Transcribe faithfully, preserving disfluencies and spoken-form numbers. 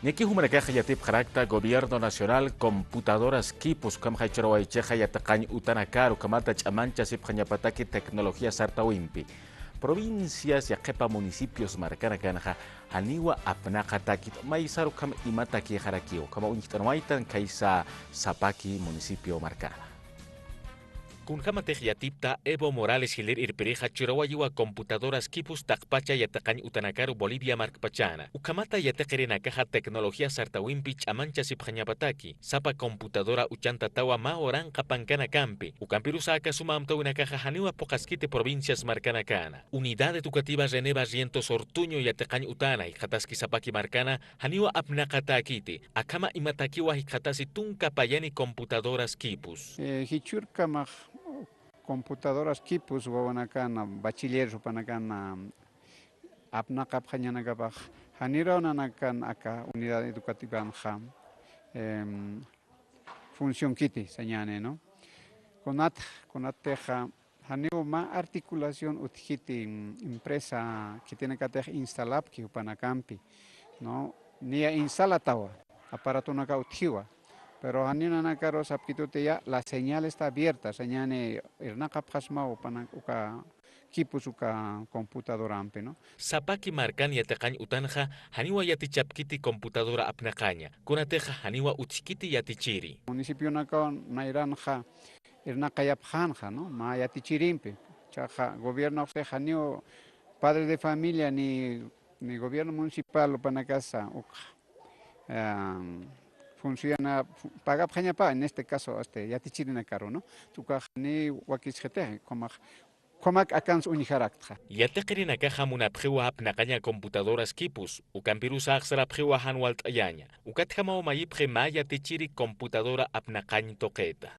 Ñakiw jumanakax yatipxarakta Gobierno Nacional Computadoras Kipus ukham jaychurawaychixa yatiqañ utanakar ukhamata ch'amanchasipxañapataki tecnología sartawimpi. Provincias yaqhipa municipios markanakanxa janiwa apnaqatakit maysar ukham imatakixarakiw ukhama uñjt'anwaytan khaysa sapaki municipio markana. Kunjamatix yatipta Evo Morales jilir irpirixa churawayiwa computadoras Kipus taqpacha yatiqañ utanakaru Bolivia markpachana. Ukhamata yatiqirinakaxa tecnología sartawimpi ch'amanchasipxañapataki, sapa computadora uchantatawa mä uranqa pankanakampi. Ukampirusa aka suma amtawinakaxa janiwa phuqaskiti provincias markanakana. Unidad Educativa René Barrientos Ortuño yatiqañ utana jikxataski sapaki markana janiwa apnaqatäkiti, akhama imatakiwa jikxatasi tunka payani computadoras Kipus. Eh, jichhürkamax computadoras Kipus wawanakana, bachiller jupanakana apnaqapxañanakapax, janiraw nanakan aka unidad educativanxa, em, funcionkiti sañäni, ¿no? Kunat, kunatixa, janiw mä articulación utjkiti, mm, empresa khitinakatix instalapki jupanakampi, ¿no? Niya instalatawa, aparatonaka utjiwa. Pero janiw nanakarus sapkitutiya, la señal está abierta, sañäni irnaqapxasmaw jupana-, uka Kipus uka computadorampi, ¿no? Sapaki markan yatiqañ utanxa, janiwa yatichapkiti computadora apnaqaña, kunatixa janiwa utjkiti yatichiri. Municipionakaw nayranxa irnaqayapxänxa, ¿no? Mä yatichirimpi. Chaxa gobiernoxsi janiw padre de familia ni, ni gobierno municipal jupanakasa ukxa, em, funciona, fu-, pagapxañapa, en este caso, este, yatichirinakaru, ¿no? Ukax janiw wakisxitix, ukhamax ukhamak akans uñjaraktxa. Yatiqirinakaxa munapxiwa apnaqaña computadoras Kipus, ukampirusa axsarapxiwa jan walt'ayaña. Ukatjamaw mayipxi mä yatichiri computadora apnaqañ tuqita.